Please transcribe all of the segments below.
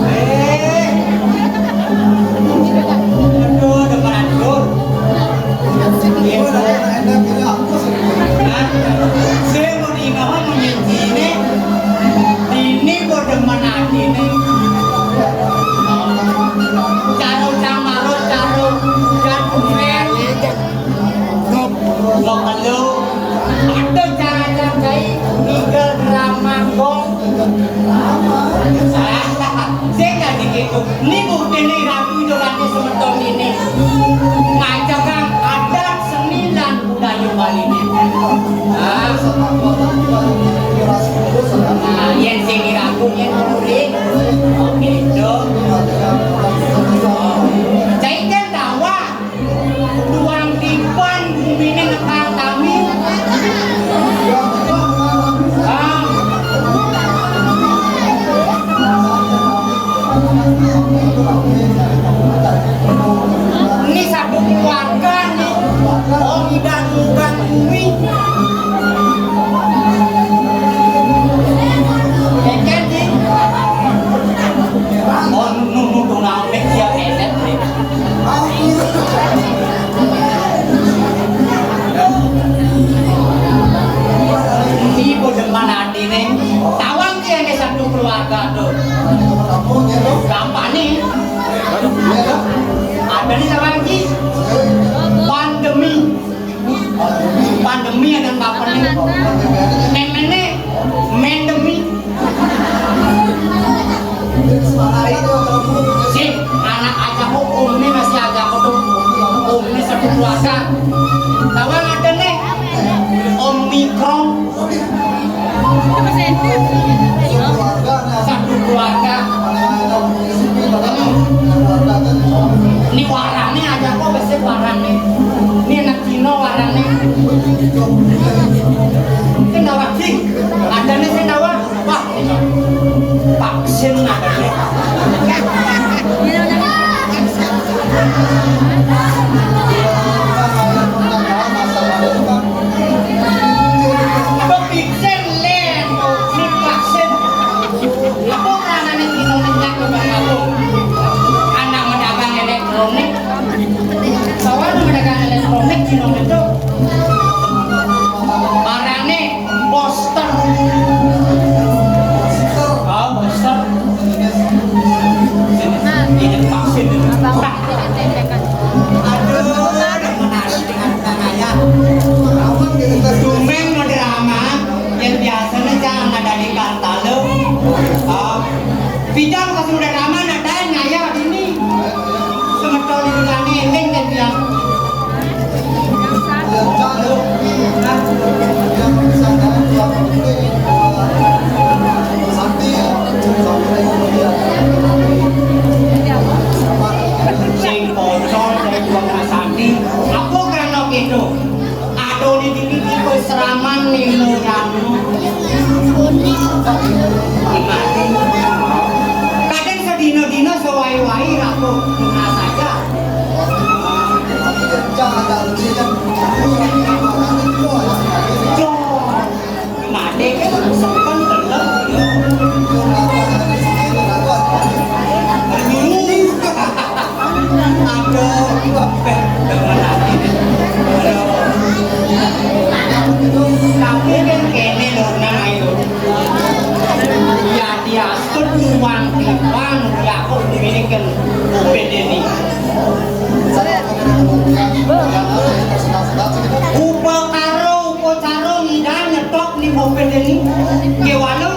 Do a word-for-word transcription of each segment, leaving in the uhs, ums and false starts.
Eh, aduh, demen aduh. Iya, nah, saya mau di bawah mau nyanyi ini. Ini mau demen hati ini. Caro camaro, caro, caro. Lo perlu ada cara-cara kai ngiga drama gong. Sing dadi gitu. Ini bukti nih ratu jolane semeton ini. Ngajagang adat seni lan budaya Bali ini. Ah. Nah, yen sing ragu yen murid. Gitu. Cai kan dawa. Tuang tiban bumine nekang kami. Ah. Ini satu keluarga nih. Oh, tidak bukan bumi. Enggak sih. Oh, nu nu nu nu naon nih, siap enet nih. Ini bodoh mana hati nih? Tawang dia nih satu keluarga tuh. Gampang nih. Ada nih tawang ki. Pandemi. Pandemi ada apa nih? Mendemi. Mendemi. Si anak aja kok ummi masih aja kok tuh. Ummi satu keluarga. Tahu ada nih. Omikron. Satu keluarga. Ini warane aja kok besar warane. Ini anak Cina warane. Kenapa sih? Ada nih saya tahu. Wah, vaksin ada nih. Vaksin len, vaksin. Apa anane Cina minyak ke Bang Agung? Anak medagang elektronik. Soalnya medagang elektronik Cina itu. Barangnya poster. Oh, poster. Ini vaksin. Aduh, menarik dengan tangannya. Dumeng mau drama, yang biasanya jangan ada di Kartalo. Oh, Pidang pas udah lama nak tanya ya ini. Semeton itu kami ending kan bilang. Sing pocong dari dua Santi. Apa kerana gitu? Adoné dini tipe seraman nino ranu. Imati. Kadang sedina-dina sewai-wai rapuh tunas aja. Jo. Mati kan sempen teler. Aduh, tapi kan kene lho, Nang, ayo. Ya, diatur tuang timbang, ya, kok dibinikan beda nih. Upakara, upacara, ngidang nyetok nih beda nih. Kewalo,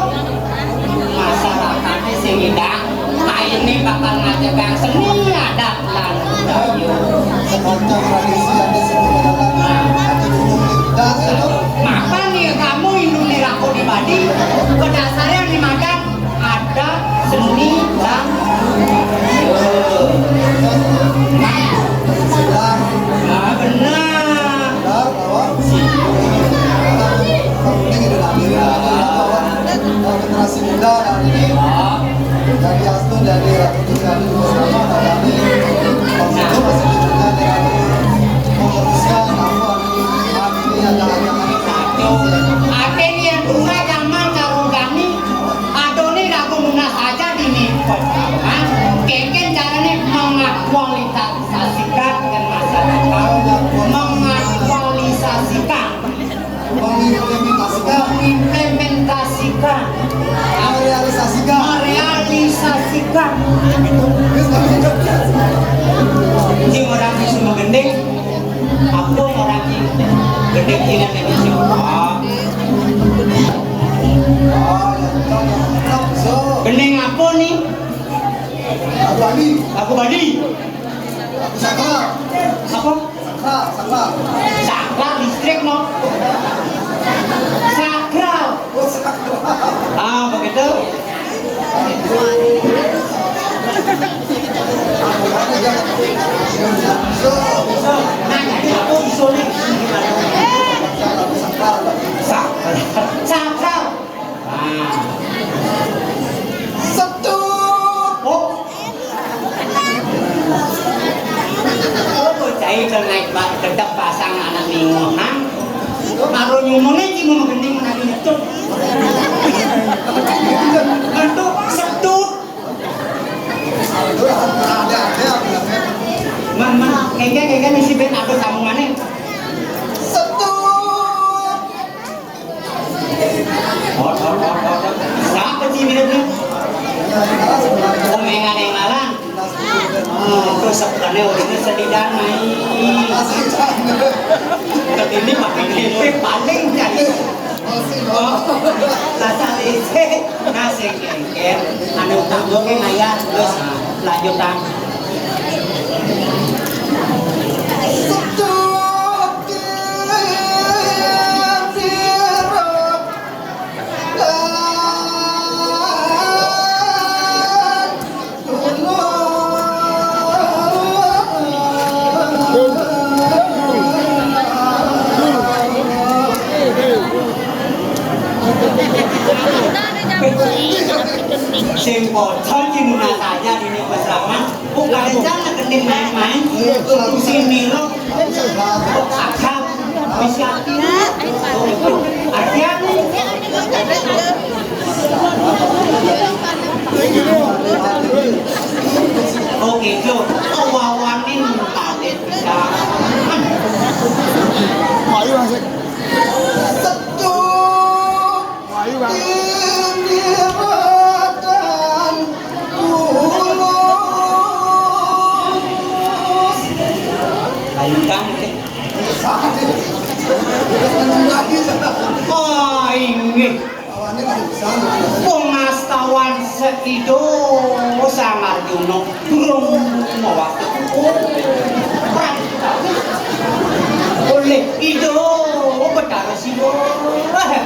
masyarakatnya sing ngidang. Kainé bakal ngajegang seni adat lan budaya. Sepanjang tradisi yang disebut adalah ati gunung lintas itu. Mapan nih kamu Hindu nirako di Bali, kedasarnya di madan ada seni dan budaya. Nah, benar. Benar, bahwa generasi muda hari ini jadi asuh, jadi ratu, jadi bersama, dan kami waktu itu masih muda, dan meneruskan apa ini ada ada. Ate ni yang tua zaman karo kami, atau ni lagu munas aja di ni. Sing ora bisa magending, apa ora ki gending cilik iki sing. Ah. Gending apa ni? Aku Bali. Aku Bali. Aku Sakral. Apa? Sakral, sakral. Sakral listrik, no? Sakral. Oh, sakral. Ah, begitu. So, nah, jadi aku disuruh. Sakral. Sakral. Nah. Setu. Oh. Oh, bocah itu naik ba-, gedek pasang anak minggu, nah. Karo nyumune iki mau gending menawi nyetut. Entuk setut. Man, man, kengke, kengke mesti ben ada sambungane. Setut. Hot, hot, hot, hot, hot. Siapa sih miripnya? Om Engan Engalan. Hmm, terus sebenarnya orangnya sedih dan naik. Ketini pakai kepeng paling jadi. Oh, rasa lese, nasi kengken, anu tambah ke ngayah, terus lanjutan. Sing pocong sing nunasanya ini peseraman, bukan rencana gending main-main, sini lo. Akrab, wis yakin. Hati-hati. Oke, Jo. Wawanin padet pisan. Ayo, Mas. Setuju. Ayo, Bang. Ayo, Kang. Oh, inggih. Wong astawan Saido Sang Arjuna durung mawas. Oh, oleh Ida Betara Siwa. Oke.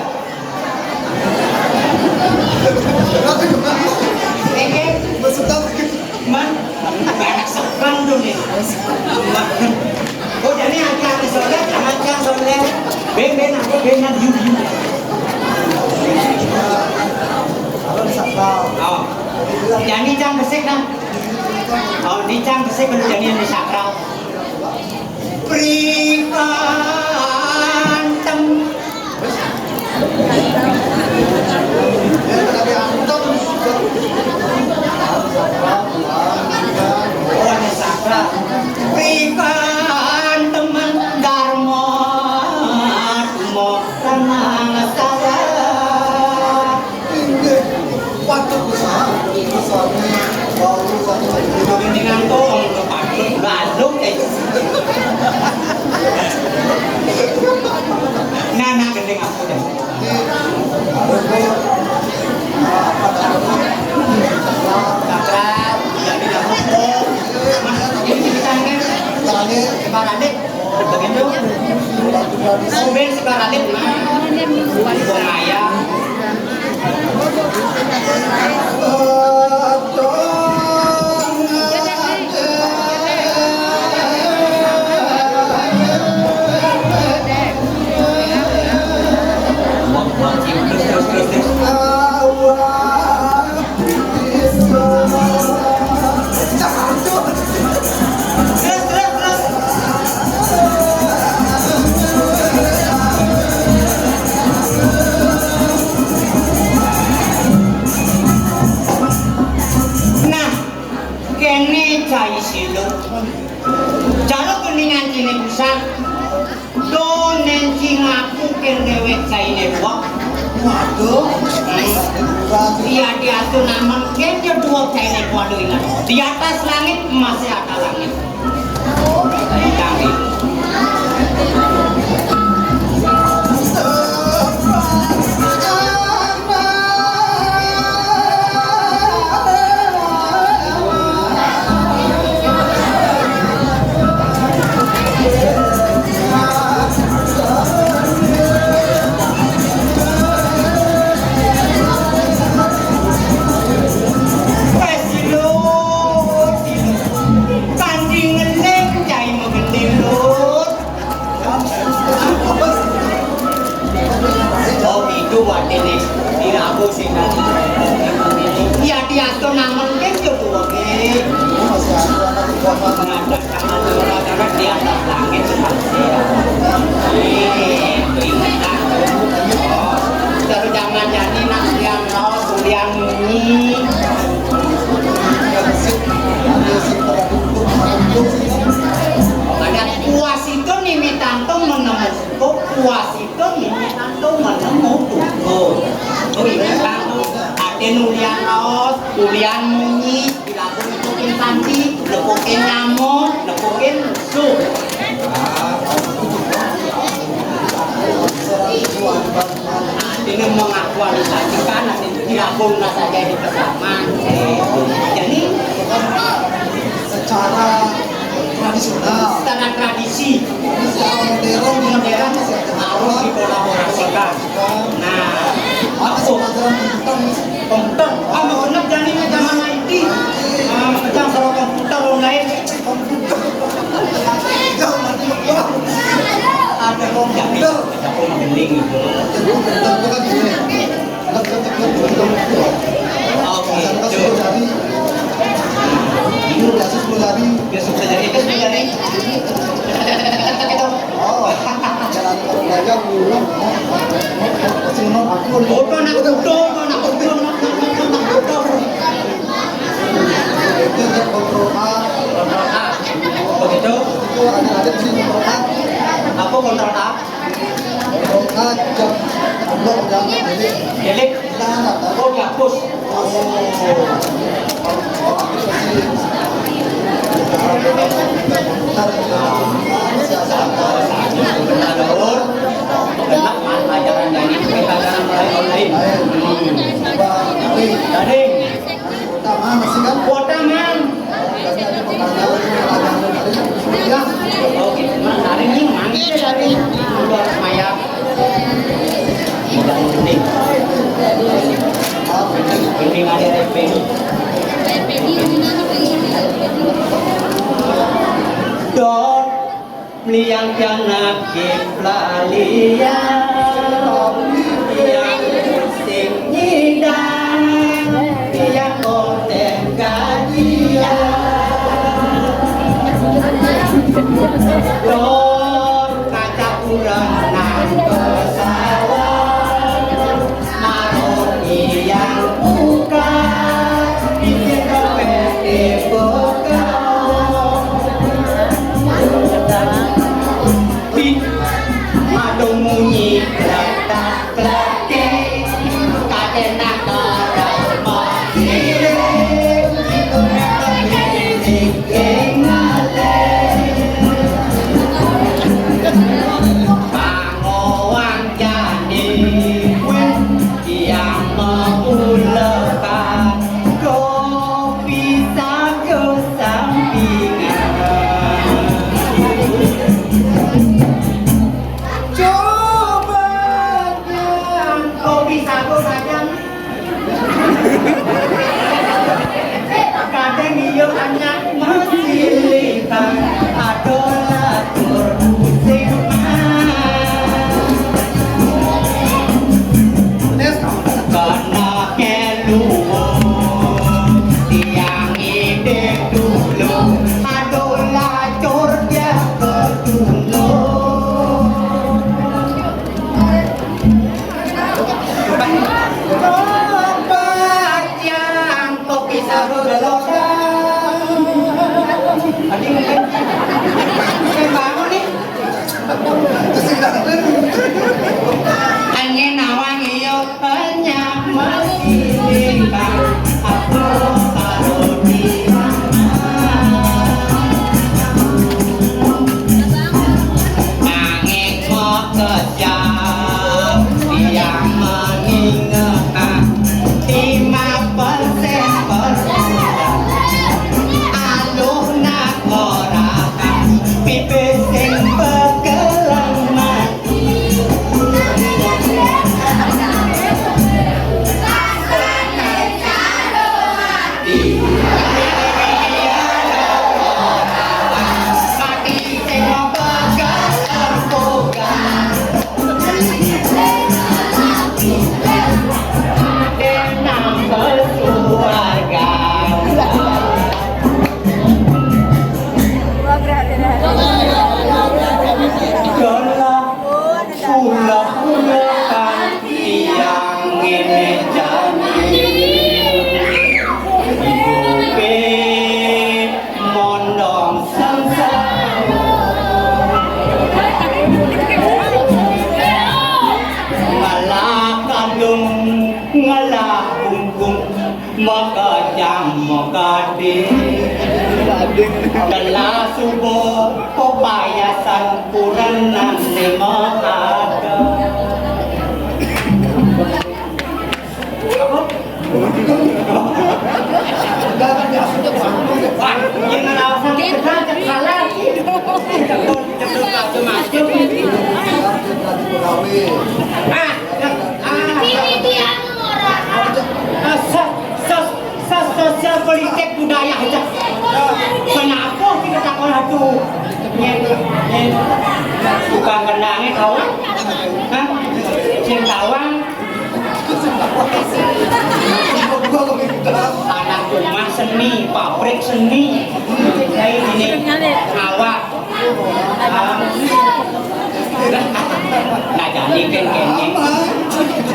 Man, banyak sekali tuh nih. Oh, jadi hati-hati soalnya, jangan, jangan soalnya. Ben, ben, aku ben, ben, yu, yu. Oh. Jadi, cang besik, nah. Oh, ini cang besik, kalau jadi yang di sakral. Prihantem. Prihantem Darma, Darma tenang salah. Inggih. Waduh, besar. Besarnya. Bau satu. Mendingan tolong ke Pak Dut, Bandung, eh. Nah, nah, gending aku deh. Kakak, jadi aku. Mas, ini ceritanya. Ceritanya. Sekarang deh. Begitu. Suben sekarang, Lip. Wong ayah. Terus, terus, terus. Nah, kene cai siluk. Jaluk kuningan kene pusat. Do nen sing aku ken dewek saine wak. Waduh. Iya, diatur namen, gen ya dua kene kuadu ingat. Di atas langit masih ada langit. Kami. Wes, Lut, Lut. Tanding ngening cai magending, Lut. Oh, itu watene dirabu sing tadi. Ya, diatur namen ke yo tuweke. Ngadeg sama Tuhan, karena di atas langit seperti. Terus jangan jadi nak yang raos, yang munyi. Ada kuas itu nih, mitantung menemu. Kok kuas itu nih, mitantung menemu. Oh, oh, ini tantung. Ada nulian raos, nulian munyi, dilagu nepukin panci, nepukin nyamuk, nepukin musuh. Nah, ini mengaktualisasikan, nanti dilagu nggak saja di pertama. Jadi, secara tradisional. Secara tradisi. Ini secara modern, modern harus dikolaborasikan. Nah, apa sih pelajaran komputer? Komputer, ah, mau bener jani zaman I T. Ah, pecah sama komputer online. Komputer. Jangan lupa. Ada komputer. Ada komputer. Itu kan gini. Oke, sepuluh jari. Itu biasa sepuluh jari. Biasa sepuluh jari, itu sepuluh jari. Oh, jalan kalau belajar dulu. Masih non aku. Foto anak foto, anak foto, anak foto, anak foto. Itu dia kontrol A. Kontrol A. Begitu. Itu ada, ada di sini kontrol A. Apa kontrol A? Delete. Oh, dihapus. Oh. Pelajaran dari pelajaran mulai online. Garing. Kuota, Man. Oke, Man, hari ini Man, hari ini udah mayat. Udah kuning. Kuning ada R P. Dot. Mliyang pianak lalian, mliyang sing nyidang, mliyang koten kajian. Dor kaca urang nang pesawat. Maroni yang buka, di dompet dibuka. Di madung munyi kletak-kletik, kadenan terus masirik, itu ngalih. Pangowan jani kuwi yang maulekan kopi sago sampingan. Coba yang kopi sago saja. Kadang iya anak masih litan, adolah tur pusing. Kena keluar tiang ide dulu, adolah tur dia kedulur. Kopi sagu gelodang. Adi mungkin. Saya bangun nih. Hanya nawang iyo, hanya masih. Jam Makadi. Telah subuh pepayasan kurenan lima ada. Yang ngelawan kita salah. Macam-macam. Ah, ah. Ini dia orang. Ah, sos, sos, sos, sosial politik budaya aja. Kenapa kita takut satu? Tukang kendangnya kawan? Hah? Sing kawan? Anak rumah seni, pabrik seni. Kayak gini, awak. Nah, jani kan kene.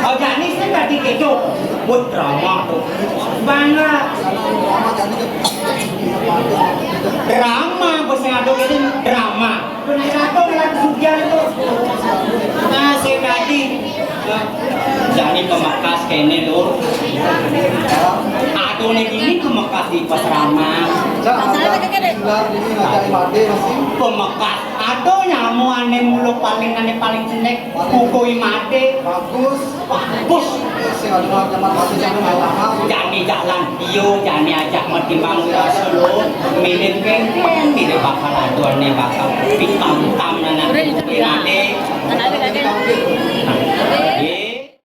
Oh, jani sih tadi gitu. Buat drama tuh. Banget. Drama, bos yang ada ini drama. Benar apa ngeliat Sugian tuh? Nah, saya tadi. Jani pemekas kene, Lur. Aduh, nih ini pemekas di peseraman. Cak, ada gelar ini ngajak Imade masih. Pemekas. Aduh, nyamu ane muluk paling ane paling cenek. Kuku Imade. Bagus. Bagus. Sing ada nyaman bagus yang main lama. Jani jalan iyo, jani ajak matimbang uras lo. Mirip kengkeng, mirip bakal aduh ane bakal pitam-tam nana. Imade.